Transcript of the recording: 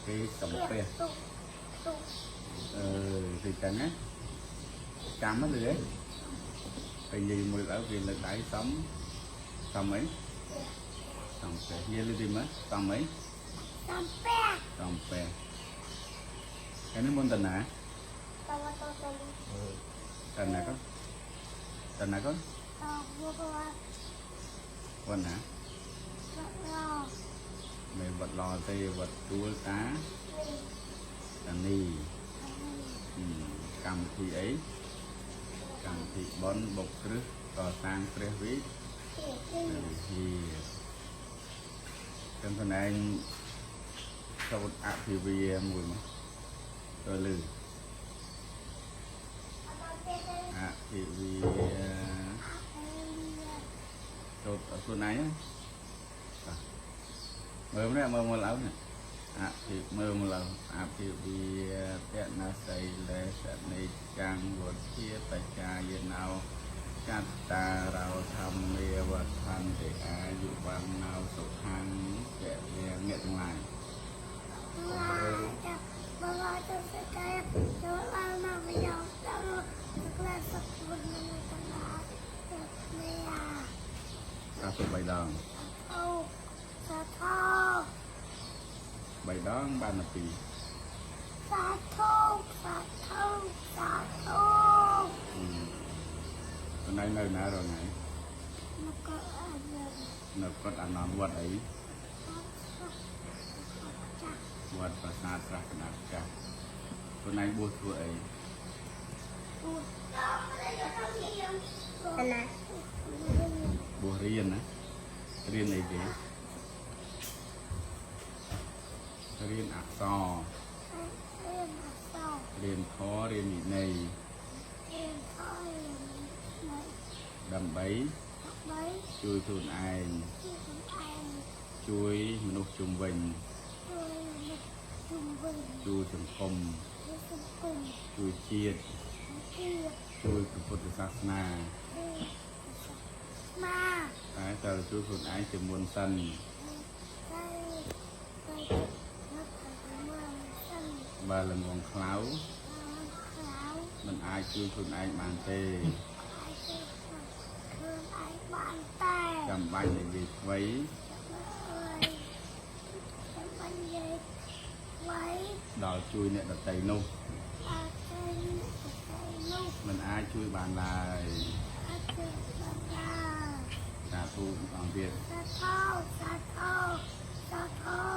គេសំពះ ទុកទុក អឺគឺចឹងណាចាំហ្នឹងទេពេលនិយាយមួយទៅគេលើកដៃសំសំអីសំពះនិយាយលើទីមើលសំអី សំពះ សំពះហើយនេះមុនតាណា តតតត តាណាកូនតាណាកូន តវវ វត្តណា វវ មិនវត្តឡទេវត្តទួលតាតានីកម្មវិធីអីកម្មវិធីបុណ្យបុកគ្រឹះកសាងព្រះវិហារចឹងខ្លួនឯងសូត្រអភិវាមួយមកទៅលឺអភិវាសូត្រខ្លួនឯងណាមើលនេះមើលមើលឡើងនេះអភិមើលមើលឡើងអភិវាតនសីលេសនិចាំងវុធាបច្ចាយណោចត្តារោធម្មាវដ្ឋន្តិអាយុវណ្ណោសុខੰពលាអ្នកទាំងឡាយ បបទៅសកាយចូលអល់មកយកដល់ក្លាសពុននឹងតាទៅនេះ សាធុ3ដង អូសាធុ 3ដងបានទៅពីរ សាធុសាធុសាធុ ខ្លួនឯងនៅណារងថ្ងៃ មកក៏អត់ នៅកត់អានំវត្តអី ចា វត្តប្រាសាទស្រះកណ្ដាលចាស់ខ្លួនឯងបួសធ្វើអី ណា បួសរៀនណារៀនអីគេរៀនអក្សរ រៀនអក្សរ រៀនធម៌រៀនវិន័យ រៀនធម៌រៀននៃ ដើម្បី ដើម្បី ជួយខ្លួនឯង ជួយខ្លួនឯង ជួយមនុស្សជុំវិញ ជួយមនុស្សជុំវិញ ជួយសង្គម ជួយសង្គម ជួយជាតិ ជាតិ ជួយព្រះពុទ្ធសាសនា ស្មា តែត្រូវជួយខ្លួនឯងជាមុនសិន តែតែនឹកទៅមើលសិន បើល្ងងខ្លៅ ក្រៅ មិនអាចជួយខ្លួនឯងបានទេ អាចជួយខ្លួនឯងបានតែ ចាំបាច់និយាយថ្វី ចាំបាច់និយាយໄວ ដល់ជួយអ្នកដតីនោះ អត់ជួយទៅនោះ មិនអាចជួយបានឡើយ អត់ជួយបានឡើយ សាធុម្ដងទៀត សាធុសាធុសាធុ